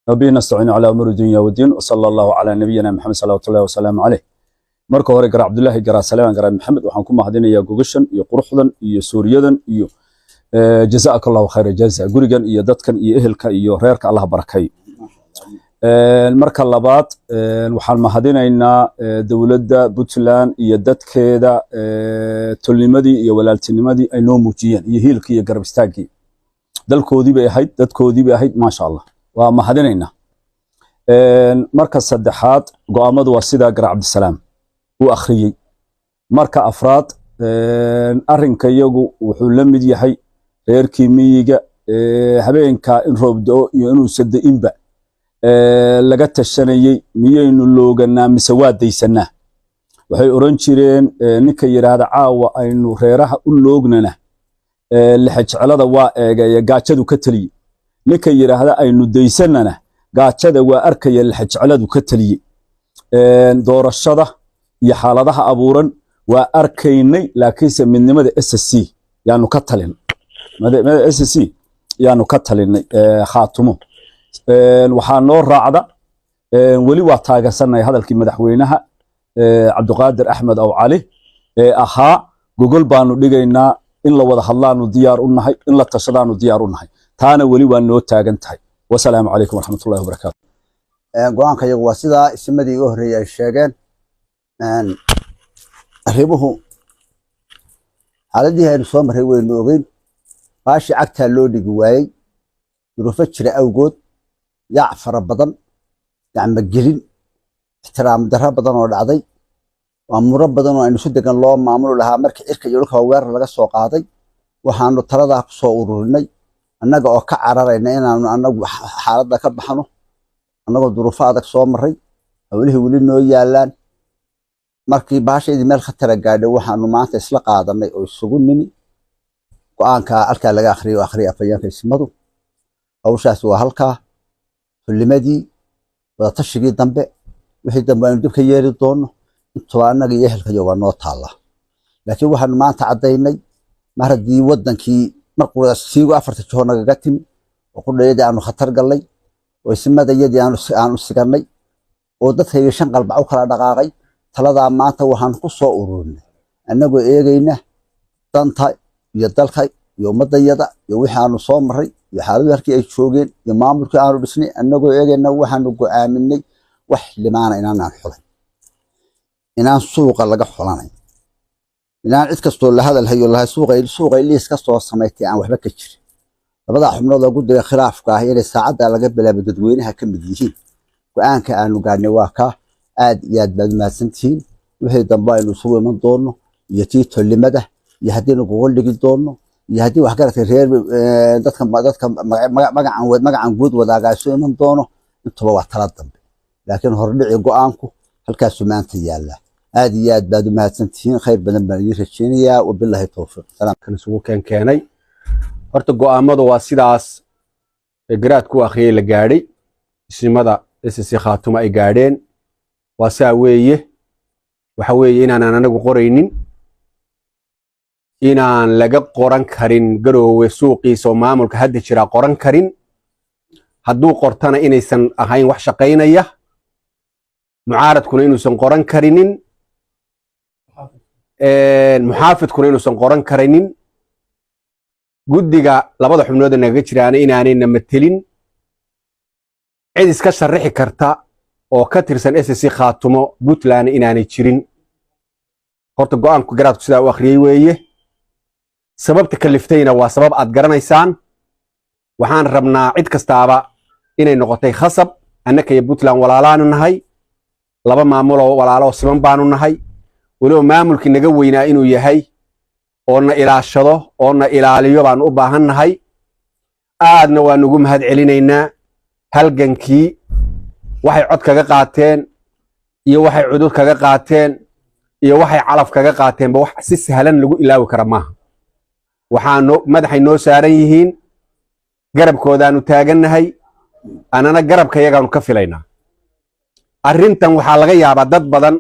وبه نستعين على أمور الدنيا والدين، وصلى الله على نبينا محمد صلى الله وسلم عليه. Marka hore, Garaad Cabdulaahi, Garaad Saleeman, Garaad Maxamed, waxaan ku mahadinayaa gogashan iyo quruxdan iyo suuriyadan iyo jazaaka Allahu khayra jaza. Gurigan iyo dadkan iyo ehelka iyo reerka Allah barakay. Marka labaad, waxaan mahadinaynaa dowladda Puntland iyo dadkeeda, tolnimadii iyo walaaltinimadii ay noo muujiyeen iyo hiilkii iyo garab istaaggii. Dalkoodii bay ahayd, dadkoodii bay ahayd, maasha Allah, waa mahadinaynaa. Marka saddexaad, go'aamadu waa sidaa Garaad Cabdisalaam uu akhriyey. Marka afraad, arrinka iyagu wuxuu la mid yahay reerkii miyiga habeenka in roob da'o iyo inuusa da'inba laga tashanayey: miyaynu looganaa mise waa daysanaa? Waxay oran jireen, ninka yidhaahda "Caawa aynu reeraha u loognana," lixajeclada waa eegeeya, gaajadu ka teliye. Ninka yidhaahda "Aynu daysanana," gaajada waa arkaya, lixajecladu ka teliye. Doorashada iyo xaaladaha abuuran waa arkaynay, laakiinse midnimada SSC yaanu ka talin, midnimada SSC yaanu ka talinay. Khaatumo waxaa noo raacda, weli waa taageersanay hadalkii madaxweynaha Cabdiqaadir Axmed Aw Cali ee ahaa: "Gogol baanu dhigaynaa, in la wada hadlaanu diyaar u nahay, in la tashadaanu diyaar u nahay." Taana weli waa noo taagan tahay. Wasalaamu calaykum waraxmatullahi wabarakaatu. Go'aanka iyagu waa sidaa isimadii iga horreeyey ay sheegeen. Arrimuhu xaaladihii aynu soo marray waynu ogeyn. Baashii cagtaa loo dhigi waayey duruufo jira awgood, yaac fara badan, gacmogelin, ixtiraam darro badan oo dhacday, waa muro badan oo aynu si degan loo maamuli lahaa markii cirka iyo dhulka weerar laga soo qaaday. Waxaanu taladaa ku soo ururinay, annaga oo ka cararayna inaanu anagu xaaladda ka baxno, annagoo duruufo adag soo maray, hawlihii weli noo yaalaan, markii baashaydii meel khatara gaadhay, waxaanu maanta isla qaadanay oo isugu nimi go'aanka halkaa laga akhriyo oo akhriyay afhayeenka ismadu. Hawshaasi waa halkaa. Xullimadii, wadatashigii dambe, wixii dambe aynu dib ka yeeri doono, intuba annaga iyo ehelkayo waa noo taallaa. Laakiin waxaanu maanta caddaynay, mar haddii waddankii mar qura siigo afarta jiho nagaga timi oo qudhayadii aanu khatar gallay oo ismadayadii aanu sigannay oo dadkayga shan qalbac u kala dhaqaaqay, taladaa maanta waxaan ku soo ururinay, annagoo eegayna danta iyo dalka iyo ummadayada iyo wixii aanu soo marray iyo xaaladii halkii ay joogeen iyo maamulkii aanu dhisnay, annagoo eegayna, waxaanu go'aaminay wax xildhibaana inaanaan xulay, inaan suuqa laga xulanayn, inaan cid kastoo la hadal hayo lahay suuqa liis ka soo samaystay aan waxba ka jirin. Labadaa xubnood oo guddiga khilaafka ah inay saacadda laga bilaabo dadweynaha ka mid yihiin. Go'aanka aanu gaadhnay waa kaa. Aad iyo aad baad mahadsantihiin. Wixii dambe aynu isugu iman doono iyo tii tollimada iyo haddiinu gogol dhigi doono iyo haddii waxgaradka reer dadka magacan guud wadaagaa isu iman doono, intuba waa tala dambe. Laakiin hordhici go'aanku halkaasuu maanta yaallaa. Aad iyo aad baad u mahadsantihiin. Khayr badan baan idiin rajeynayaa. Wabilaahi towfiiq. Kan isugu keenkeenay horta go'aamadu waa sidaas garaadku akhriyay la gaadhay, isimada SSC Khaatuma ay gaadheen. Waa saa weeye. Waxa weeye inaanan anagu qoraynin, inaan laga qoran karin Garoowe suuqiisa oo maamulka hadda jiraa qoran karin, hadduu qortana inaysan ahayn wax shaqaynaya, mucaaradkuna inuusan qoran karinin, muxaafidkuna inuusan qoran karinin, guddiga labada xubnood ee nagaga jiraana inaanayna matelin, cid iska sharixi karta oo ka tirsan SSC Khaatumo Puntland inaanay jirin. Horta go'aanku garaadku sidaa u akhriyey weeye. Sababta kaliftayna waa sabab aad garanaysaan. Waxaan rabnaa cid kastaaba inay noqotay khasab. Annaka iyo Puntland walaalaanu nahay, laba maamuloo walaalo oo siman baanu nahay. Weliba maamulkii naga weynaa inuu yahay oo na ilaashado oo na ilaaliyo baanu u baahan nahay. Aadna waanu ugu mahad celinaynaa halgankii waxay cod kaga qaateen iyo waxay cudud kaga qaateen iyo waxay calaf kaga qaateenba. Wax si sahlan lagu ilaawi kara maaha. Waxaanu madaxay noo saaran yihiin, garabkoodaanu taagannahay, anana garabka yagaanu ka filaynaa. Arrintan waxaa laga yaabaa dad badan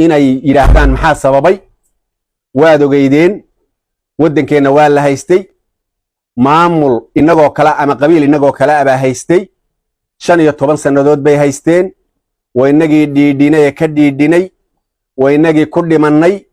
inay yidhaahdaan: "Maxaa sababay?" Waad ogeydeen, waddankeenna waa la haystay, maamul innagoo kale ama qabiil innagoo kale abaa haystay. 15 sannadood bay haysteen. Waynagii dhiidhinay ee ka dhiidhinay, waynagii ku dhimannay,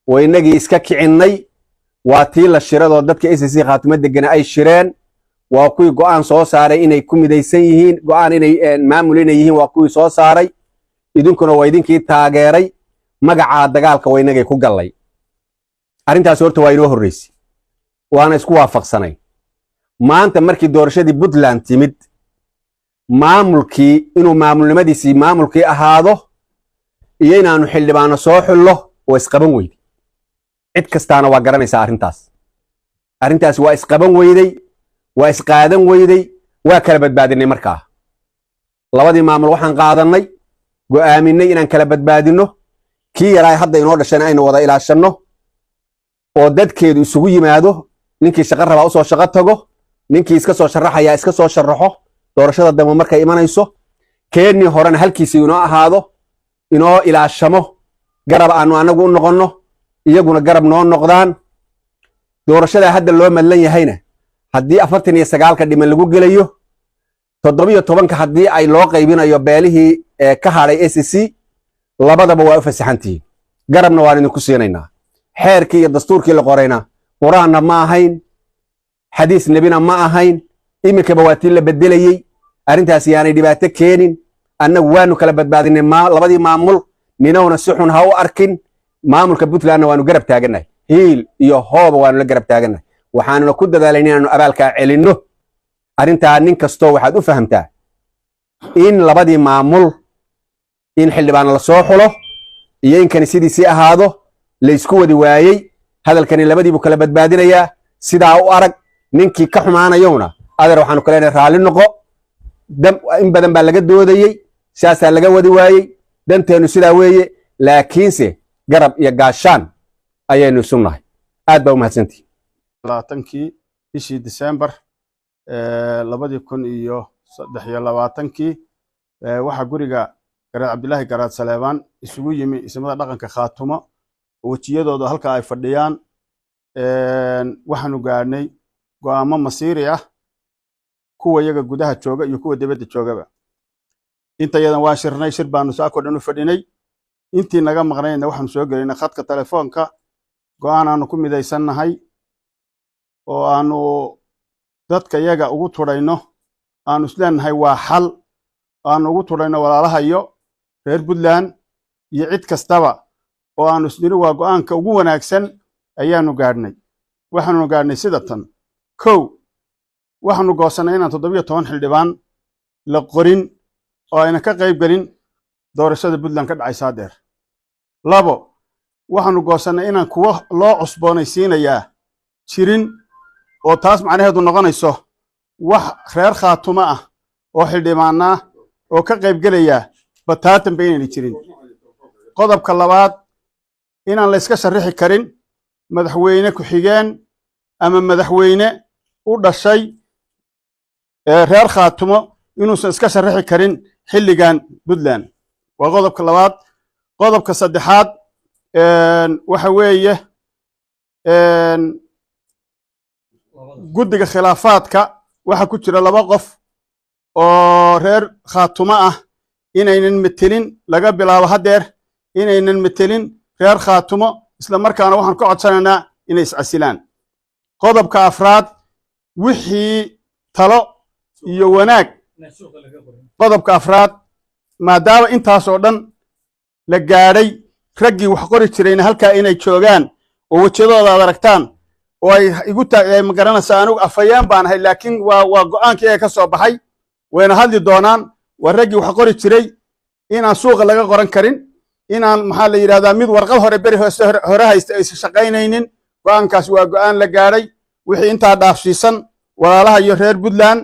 waynagii iska kicinnay. Waa tii la shiradoo dadka SSC Khaatumo degana ay shireen. Waa kuwii go'aan soo saaray inay ku midaysan yihiin, go'aan inay maamul inay yihiin waa kuwii soo saaray. Idinkuna waa idinkii taageeray. Magacaa dagaalka waynagay ku gallay. Arrintaas horta waa inoo horreysay, waana isku waafaqsanay. Maanta markii doorashadii Puntland timid, maamulkii inuu maamulnimadiisii maamulkii ahaado iyo inaanu xildhibaano soo xullo waa isqaban weyday. Cid kastaana waa garanaysaa arrintaas. Arrintaas waa isqaban weyday, waa isqaadan weyday. Waa kala badbaadinay. Markaa labadii maamul waxaan qaadannay, go'aaminay inaan kala badbaadinno, kii yaraay hadda inoo dhashana aynu wada ilaashanno oo dadkeedu isugu yimaado. Ninkii shaqo rabaa usoo shaqo tago, ninkii iska soo sharaxayaa iska soo sharaxo doorashada dambe markay imanayso, keennii horena halkiisii inoo ahaado, inoo ilaashamo, garab aanu annagu u noqonno, iyaguna garab noo noqdaan. Doorashadaa hadda loo madlan yahayna, haddii 49-ka dhiman lagu gelayo, 17-ka haddii ay loo qaybinayo beelihii ka hadhay SSC, labadaba waa u fasaxantihiin, garabna waan idinku siinaynaa. Xeerkii iyo dastuurkii la qorayna qur-aanna ma ahayn, xadiis nebina ma ahayn, iminkaba waa tii la bedelayey. Arrintaas yaanay dhibaato keenin. Annagu waanu kala badbaadinay labadii maamul. Ninowna si xun ha u arkin. Maamulka Puntlandna waanu garab taagannahay, hiil iyo hooba waanu la garab taagannahay, waxaanuna ku dadaalay inaanu abaalkaa celinno. Arrintaa nin kastoo waxaad u fahamtaa in labadii maamul, in xildhibaan la soo xulo iyo in kani sidiisii ahaado, laysku wadi waayey. Hadalkani labadiibuu kala badbaadinayaa. Sidaa u arag. Ninkii ka xumaanayowna, adeer, waxaanu ka leenahay raalli noqo. In badan baa laga doodayey, sidaasaa laga wadi waayey. Danteennu sidaa weeye, laakiinse garab iyo gaashaan ayaynu isu nahay. Aad baa u mahadsantihi. 20-kii bishii Disembar 2023-kii waxaa guriga Garaad Cabdilaahi Garaad Saleebaan isugu yimi isimada dhaqanka Khaatumo, wejiyadooda halka ay fadhiyaan. Waxaanu gaadhnay go'aamo masiiri ah, kuwa yaga gudaha jooga iyo kuwa dibadda joogaba. Inta yadan waa shirnay, shir baanu saako dhan u fadhinay. Intii naga maqnaydna waxaanu soo gelinay khadka telefoonka. Go'aan aanu ku midaysannahay oo aanu dadka yaga ugu tudhayno, aanu isleenahay waa xal, aanu ugu tudhayno walaalahayo reer Puntland iyo cid kastaba, oo aanu isniri waa go'aanka ugu wanaagsan, ayaanu gaadhnay. Waxaanu gaadhnay sida tan: kow, waxaanu goosannay inaan 17 xildhibaan la qorin oo ayna ka qayb gelin doorashada Puntland ka dhacaysa haddeer. Labo, waxaanu goosannay inaan kuwo loo cusboonaysiinayaa jirin, oo taas macnaheedu noqonayso wax reer Khaatumo ah oo xildhibaanaa oo ka qayb gelaya bataatan ba inayna jirin. Qodobka labaad, inaan la iska sharrixi karin madaxweyne ku-xigeen ama madaxweyne u dhashay reer Khaatumo, inuusan iska sharrixi karin xilligan Puntland, waa qodobka labaad. Qodobka saddexaad waxa weeye guddiga khilaafaadka waxaa ku jira laba qof oo reer Khaatumo ah, inaynan metelin laga bilaabo haddeer, inaynan metelin reer Khaatumo, isla markaana waxaan ka codsanaynaa inay iscasilaan. Qodobka afraad, wixii talo iyo wanaag. Qodobka afraad, maadaama intaas oo dhan la gaadhay, raggii wax qori jirayna halkaa inay joogaan oo wejiyadooda aad aragtaan oo ay igu ma garanaysaa, anigu afhayeen baan ahay, laakiin waa go'aankii ee ka soo baxay, wayna hadli doonaan. Waa raggii wax qori jiray inaan suuqa laga qoran karin, inaan, maxaa la yidhahdaa, mid warqad hore beri hoose hore haysta aysan shaqaynaynin. Go'aankaas waa go'aan la gaadhay. Wixii intaa dhaafsiisan, walaalaha iyo reer Puntland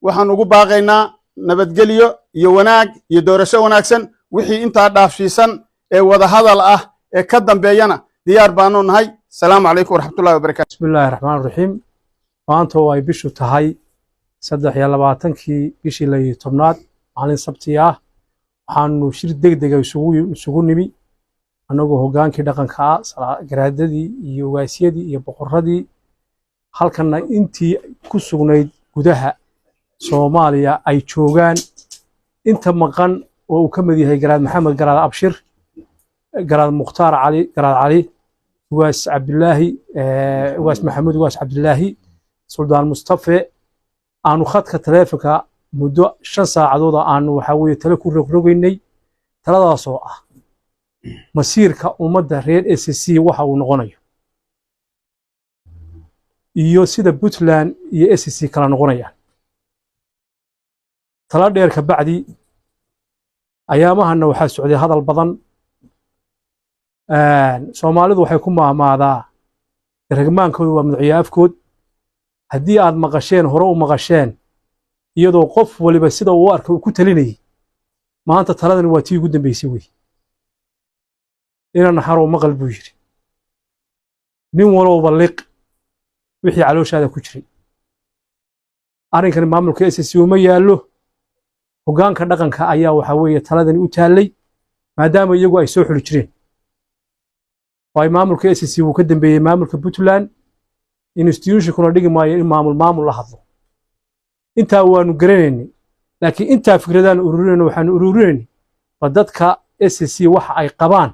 waxaan ugu baaqaynaa nabadgelyo iyo wanaag iyo doorasho wanaagsan. Wixii intaa dhaafsiisan ee wadahadal ah ee ka dambeeyana diyaar baanu nahay. Asalaamu calaykum waraxmatullahi wabarakatu. Bismi illaahi raxmaan raxiim. Maanta oo ay bishu tahay 23-kii bishii 12aad, maalin Sabti ah, waxaanu shir deg dega isugu nimi annagoo hoggaankii dhaqanka ah, garaadadii iyo ugaasyadii iyo boqorradii, halkanna intii ku sugnayd gudaha Soomaaliya ay joogaan, inta maqan oo uu ka mid yahay Garaad Maxamed Garaad Abshir, Garaad Mukhtaar Cali Garaad Cali, Ugaas Cabdulaahi, Ugaas Maxamuud, Ugaas Cabdulaahi, Suldaan Mustafe, aanu khadka taleefonka muddo 5 saacadood aanu waxaa weeye tale ku rogrogaynay, taladaasoo ah masiirka ummadda reer SSC waxa uu noqonayo iyo sida Puntland iyo SSC kala noqonayaan. Tala dheer ka bacdi, ayaamahana waxaa socday hadal badan. Soomaalidu waxay ku maahmaadaa ragmaankoodu waa madaxyo afkood. Haddii aad maqasheen, hore u maqasheen, iyadoo qof waliba sida uu u arkay uu ku talinayay, maanta taladan waa tii ugu dambeysay wey. Ina naxarow maqal buu yidhi, nin walowba liq wixii calooshaada ku jiray. Arrinkani maamulka SSC uma yaallo. Hoggaanka dhaqanka ayaa waxaa weeye taladani u taallay, maadaama iyagu ay soo xuli jireen. Waayo, maamulka SSC wuu ka dambeeyey maamulka Puntland, institutionkuna dhigi maayo in maamul maamul la hadlo. Intaa waanu garanaynay, laakiin intaa fikradaan ururinayno, waxaanu ururinaynay ba dadka SSC waxa ay qabaan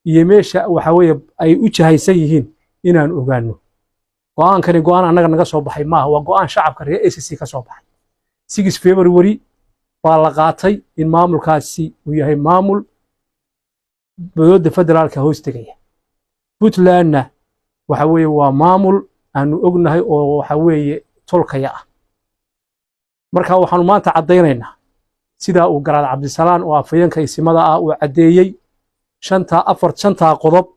iyo meesha waxa weeye ay u jahaysan yihiin inaan ogaano. Go'aankani go'aan annaga naga soo baxay maaha, waa go'aan shacabka reer SSC ka soo baxay. 6 February baa la qaatay in maamulkaasi uu yahay maamul dowladda federaalka hoos tegaya, Puntlandna waxa weeye waa maamul aanu ognahay oo waxa weeye tolkaya ah. Marka waxaanu maanta caddaynaynaa sidaa uu Garaad Cabdisalaan oo afhayeenka isimada ah uu caddeeyey, shantaa afar shantaa qodob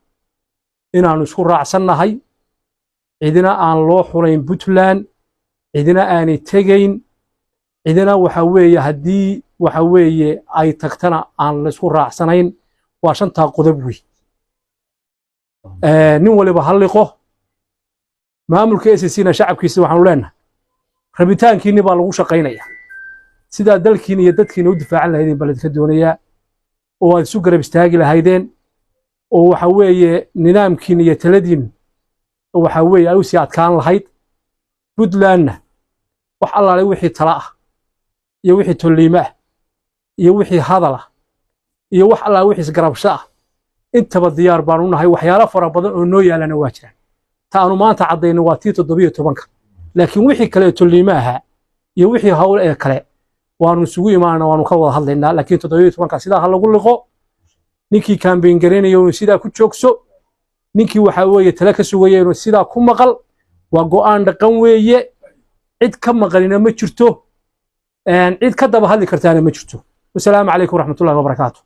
inaannu isku raacsannahay, cidina aan loo xulayn Puntland, cidina aanay tegayn, cidina waxa weeye haddii waxa weeye ay tagtana aan la isku raacsanayn. Waa shantaa qodob wey. Nin waliba ha liqo. Maamulka SSC na shacabkiisa waxaanu leenahay, rabitaankiinni baa lagu shaqaynaya. Sidaa dalkiina iyo dadkiina u difaacan lahaydeen baa laidinka doonayaa, oo aad isu garab istaagi lahaydeen, oo waxa weeye nidaamkiina iyo taladiinnu waxa weeye ay u sii adkaan lahayd. Puntlandna wax allaale wixii tala ah iyo wixii tolliimo ah iyo wixii hadal ah iyo wax allaale wixii isgarabsho ah intaba diyaar baan u nahay. Waxyaalo fara badan oo noo yaalana waa jiraan. Ta aanu maanta caddayno waa tii 17-ka, laakiin wixii kale ee tolliimo ahaa iyo wixii hawl ee kale waanu isugu imaanana, waanu ka wada hadlaynaa. Laakiin 17-ka sidaa ha lagu liqo. Ninkii campaign garaynayo inuu sidaa ku joogso, ninkii waxa weeye tale ka sugaya inuu sidaa ku maqal. Waa go'aan dhaqan weeye, cid ka maqalina ma jirto, cid ka daba hadli kartaana ma jirto. Wasalaamu calaykum waraxmatullahi wabarakaatu.